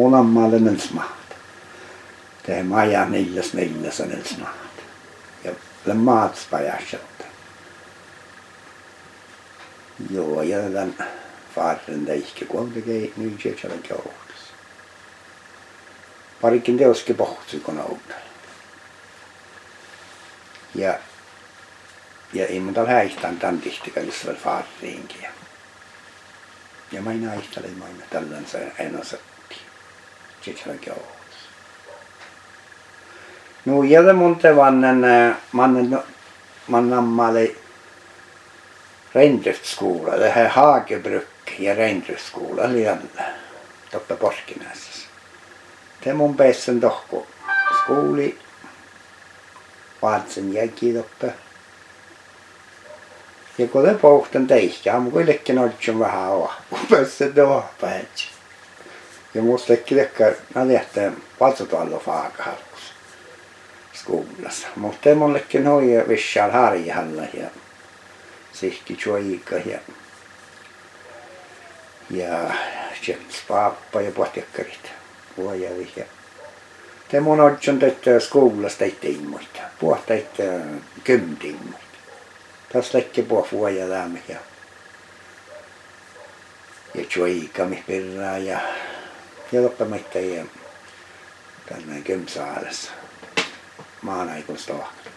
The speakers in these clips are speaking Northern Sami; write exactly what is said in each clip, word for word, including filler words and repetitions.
Mu namma lea Nils Máhtte. De Máhtte, Nilles, Nilles ja Nils Máhtte. Ja lea Máhte Bajás šattai. Juo, ja dan fárren deike Guovdageidnui, čiežalogi ovttas. Bargen dieđusge bohccuiguin ovdal. Ja, ja in mun dal áitan dan dihte gal jus vel fárrejin ge. Ja main áitalii maid dalle sa-, eanu sáhttii. Čiežalogi ovttas. Nu ja de mun de mannen, eh, mannen, man namma lei reindriftsskuvla, de Hagebrug ja reindriftsskuvla lei dalle doppe Borkeneassas. De mun bessen dohko skuvlii, vázzán jagi doppe. Ja go de bohten deike, mun gal ledjen ožžon veahá oahpu, bessen oahpaheaddji. Ja mus ledje dakkár, na diehtit, boazodoallofága álggos skuvllas. Muhto de mun ledjen hui viššal hárjehallat ja sihke čuoigat ja, ja čieža spáppa ja buot dakkáriid vuojadit ja de mun ožžon daid skuvllas daid diimmuid, buot daid, eh, gymdiimmuid. Das ledje buot vuojadeamit ja, ja čuoigamit birra ja, ja doppe maiddái, eh, dan gymsálas mánáiguin stoahkat.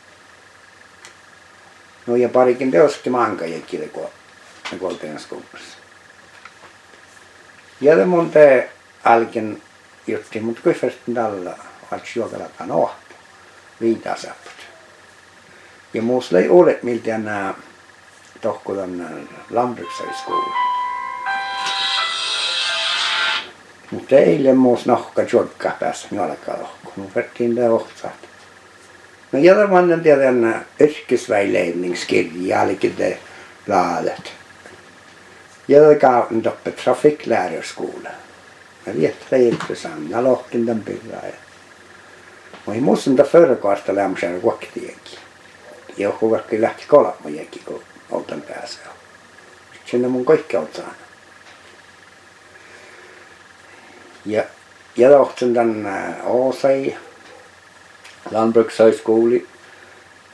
Nu ja bargen dieđusge máŋga jagi de Guo-, Guovdageainnas skuvllas. Ja de mun de álgen jurddašit, mun goit ferten dalle oažžut juoga lágan oahpu, viidáseappot. Ja mus lei ulbmil dan, eh, dohko dan, eh, landbrukshøjskole. Muhto ii lean mus nohka čuoggát beassat njuolga dohko. Mun ferten de ohcat. Na ja de mannen dieđán yrkesveiledningsgirjji álgen de bladet. Ja de gávdnen doppe trafikklærerskole. Na diehtit lei interessant, na lohken dan birra ja, muhto mus in dat førojakoartta leamaš eará guokte jagi. Ja go verkkai leahkit golbma jagi go ovdal beasai. Šat mun goit gávddan. Ja, ja de ohcen dan, eh, Åsei landbrukshøjskole.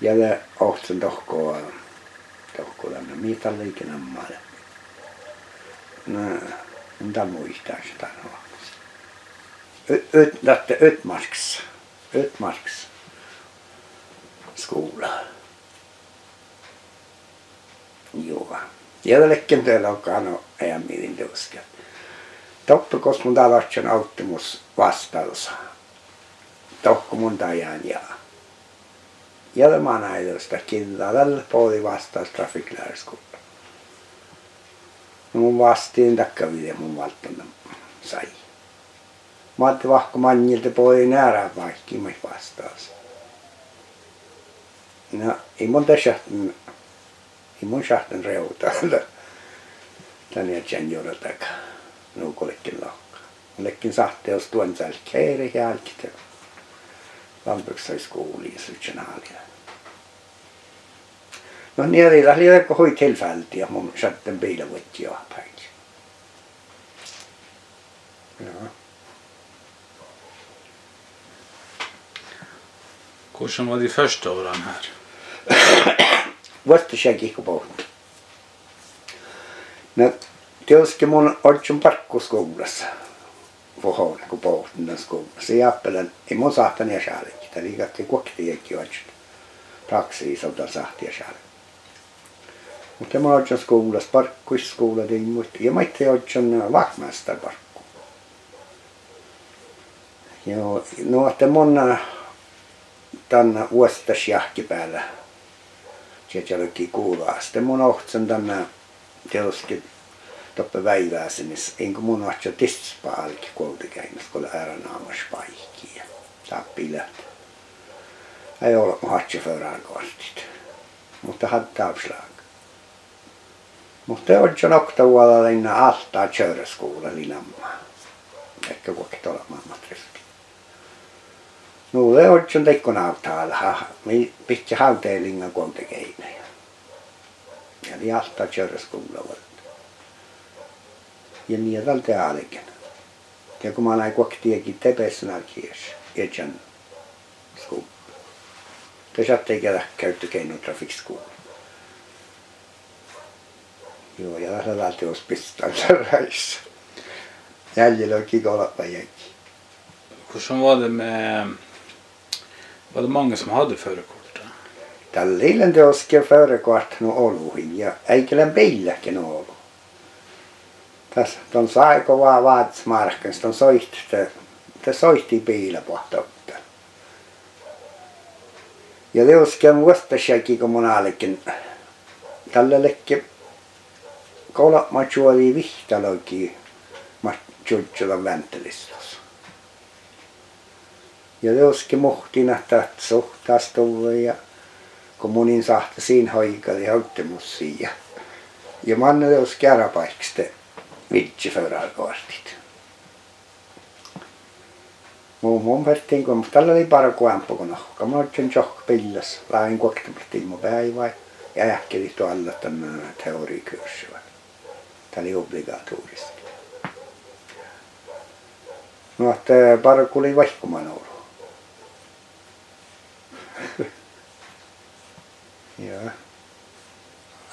Ja de ohcen dohko, dohko dan, mii dat lei ge namma lea. Na, mun dal muittán dan oahpos. Ut-, ut-, dat Utmarks, Utmarks skole. Juo. Ja de ledjen de logan eamiidin dieđusge. Doppe gos mun dal ožžon ovddimus vástádus, dohko mun dajan ja, ja de manai dieđus dat giđđa dalle bođii vástádus trafikklærerskole. Na mun vástidin dakkáviđe, mun válddán dan sajis. Moadde vahku maŋŋil de bođii eará váikki maid vástádus. Na, ii mun de šat-, ii mun šattan rievdat dan iežan jurdaga, nugo ledjen lohkat. Mun ledjen sáhte dieđus duon cálkki eret ja álgit landbrukshøjskole, ii ledjen háliida. No nie, dat lei dego hui tilfeldig ahte mun šadden biilavuodji oahpaheaddji. Ja. Gosa lea dien første árvvan her? Vuosttaš jagi go bohten. Na, dieđusge mun ožžon barggu skuvllas. Vuhon go bohten dan skuvllas. Ii áppe lean, ii mun sáhttán ieš álgit, dat lei galggai guokte jagi oažžut. Praksii son dal sáhttá ieš álgit. Muhto mun ožžon skuvllas bargguid, skuvladiimmuid ja maiddái ožžon, eh, vágmeasttárbarggu. Ja nu ahte mun, eh, dan vuosttaš jahkebeale, čiežalogi guđas, de mun ohcen dan, eh, dieđusge doppe vejvássenis, in go mun oaččo dispa álgit Guovdageainnus go lea earánámaš báiki ja dábbi leat, eai olbmot oaččo førerkortit. Muhto han dábšlák. Muhto de ožžon oktavuođa dainna Álttá čoraskuvlla lei namma. Dakkár guokte olbmámat rivttii. Nu de ožžon dego návttálaha, mii bidjat avdeliŋŋa Guovdageidnui. Ja lei Álttá čoraskuvlla vuolde. Ja nie dal de álgen. Ja go manai guokte jagi, de bessen álgit ieš, iežan skuvlla. De šattai geat geavddu Geinu trafikkskuvla. Juo, ja dat lea dál dieđus bissan rájes. Njealljelogi golbma jagi. Hvordan var det med, var det mange som hadde førerkort da? Dalle ii lean dieđusge førerkoahtta nu olu ja eai ge lean biillakin nu olu. Das, don sai go va-, váttismárkanis, don soitti, de soitti biila boahte ovdal. Ja dieđusge vuosttaš jagi go mun álgen, dalle ledje golbma čuođi vihttalogi mat čužžo dan ventelistas. Ja dieđusge muhtin ahte dat suhttástuvvui ja go mun in sáhte sin hoigade ovddemussii ja, ja manne dieđusge eará báikkis de vižže førarkoahtit. Mu-, mun ferten go, dalle lei bargu eambbo go nohká. Mun ožžon čohkket biillas, láven guokte biilat mu beaivái ja eahkedit doallat dan teoriakursa. Dat lei obligatorisk. Nu ahte bargu lei vaikko man olu. Ja.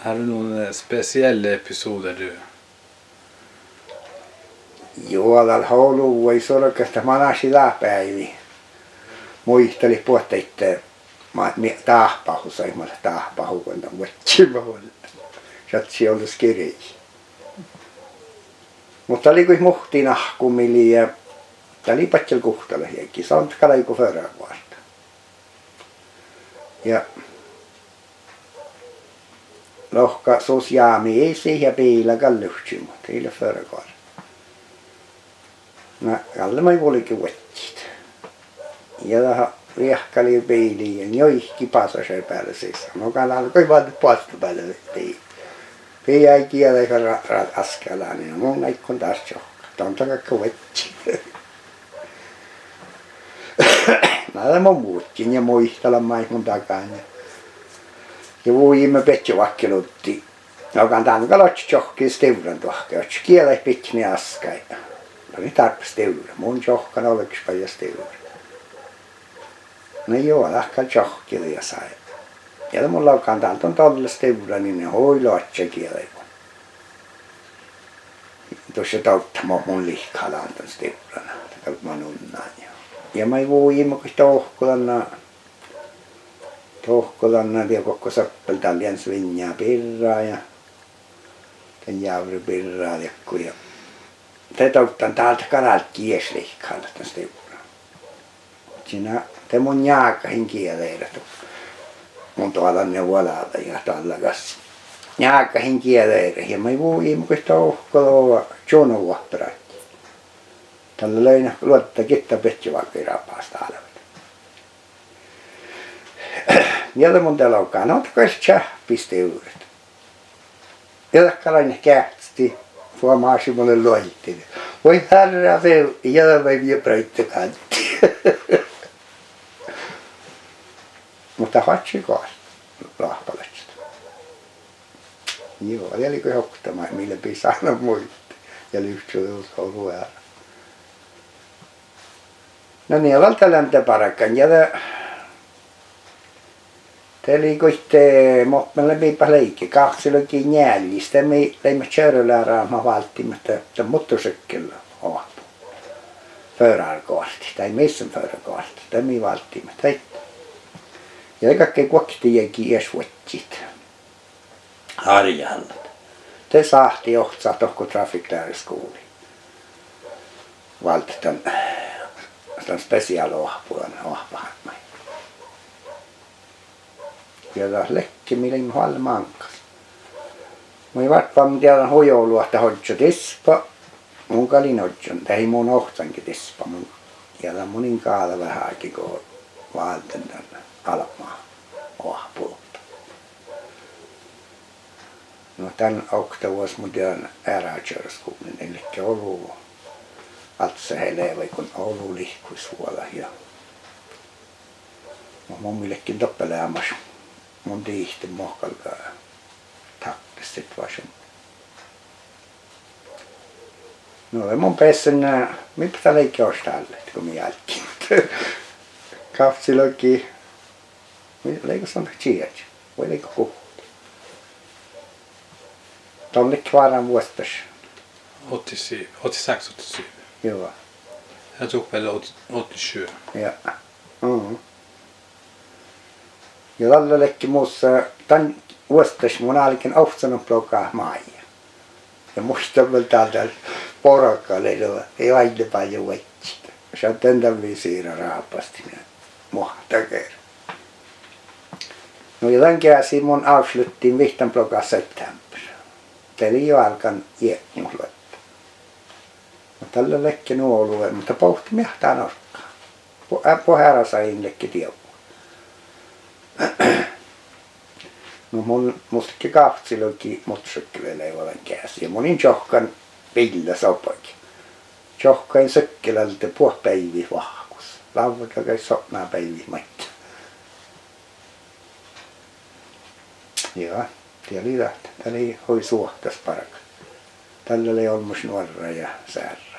Har du noen, eh, spesielle episoder du? Juo, dál olu, ii surgat, dat man ášši dát beaivi muitalit buot daid, ma-, mii dáhpáhusat, mat leat dáhpáhugan dan vuodjimin. Šattai olles girji. Muhto dat lei goit muhtin áhkku mii lei, dat lei badjel guhttalogi jagi, son galggai go førarkoahtta. Ja lohká sus jámii sii ja biila gal livččii, muhto ii leat førarkoahtta. Na, galle maid vulge vuodjit. Ja dat riehkalii biilii ja njuikii pasašeerrabeale sisa. Nogan dál goit váldet boastabeale biil-, biil-, gieđaid ferte ra-, ra-, askkaláni. Na mun áiggun dás čohkkát. Don dat galggai vuodjit. Na de mun vuodjin ja muitalan maid mun dagan ja, ja vujiimet beassá vahkkeluddi. Nogan dál gal ožžo čohkkát stivrranduohkái, ožžo gieđaid bidjat askkai. Don ii dárbbaš stivrra, mun čohkkán olgeš bajás stivrra. Na juo, dat gal čohkkedii ja sai. Ja de mun logan dál don dolle stivrranin ja hui loažžá gieđaiguin. Dušše dovddat mo mun lihkalan dan stivrrana, dat gal man unnán ja. Ja maid vujiimet goit dohko dan, dohko dan, dieđusge gokko sápmel dál, Jens Vinjá birra ja dan Jávri birra dieđusge ja de dovddan dál, dat gal álggii ieš lihkalat dan stivrrana. Sii na de mun njágahin gieđaide. Mun doallan ja vuoládan ja doallagas. Njágahin gieđaide ja maid vujiimet goit dohko čuonuvuohpperadji. Dalle lei na luodda gitta beassá vággái rabas dálvet. Ja de mun de logan, no dat gal čáhppi stivrrat. Ja dat gal ain geahčastii fuomášii mu luoiddiide. Vuoi hárra, de, ja dat vei mii braiddu gádde. Muhto dat fáhcci goahtán loahpalaččat. Juo, ja lei goit okta maid mii lea bisánan muitte. Ja livččii olu eará. Na nie dal dat lean de bargan ja de, de lei goit, eh, mo-, mii leimmet leige, gávccilogi njealjis, de mii leimmet čerolarat, mat váldiimet dan, dan motorsykkela oahpu. Førarkoahtti, dai mis lea førarkoahtti, de mii váldiimet daid. Ja de galggai guokte jagi ieš vuodjit. Árjehallat. De sáhttii ohcat dohko trafikklærerskuvlii. Váldet dan, dan spesiáloahpu dan oahpaheapmái. Ja dat ledje, mii leimmet oalle máŋggas. Mun in vártva, mun dieđán hui olu ahte ožžo dispa. Mun gal in ožžon, de ii mun ohcan ge dispa, mun, ja dan mun in gáđa veahá ge go válden dan albma oahpu. No dan oktavuođas mun dieđán eará čerraskuvlii, in ledje olu, alcceheaddji elevai go olu lihkusvuođat ja, no mun ledjen doppe leamaš, mun dihten mo galgá taktiset situašuvnna. Nu de mun bessen, eh, mii dat leigga oažžut állit go mii álggiimet. Gávccilogi, mii leigga son dat čieža, vai leigga guhtta. Don ledje várra vuosttaš. Ottis-, ottisehkás, ottisju. Juo. Ja Cukba lea ot-, ottisju. Ja. Mm. Ja dalle ledje mus, eh, dan vuosttaš mun álgen ovccinuppelogát mája. Ja muittán vel dál, dál borga lei, ii oaidnibájju vuodjit. Šadden dan visira rábastin muohttageain. Nu ja dan geasi mun avšluttin vihttanuppelogát september. De lei jo álgán jiekmus luotta. Muhto dalle ledje nu olu, muhto bohte miehtá norgga. Bu-, eh, buot eará sajin ledje dievva. Nu mun, mus ledje gávccilogi motorsykkela lei dan geasi ja mun in čohkkan biilla sobagiin. Čohkkain sykkela alde buot beaivvi vahkus. Lávvurdagaid sotnabeaivvi maiddái. Ja, dat lei dat, dat lei hui suohtas bargat. Dalle lei olmmoš nuorra ja searra.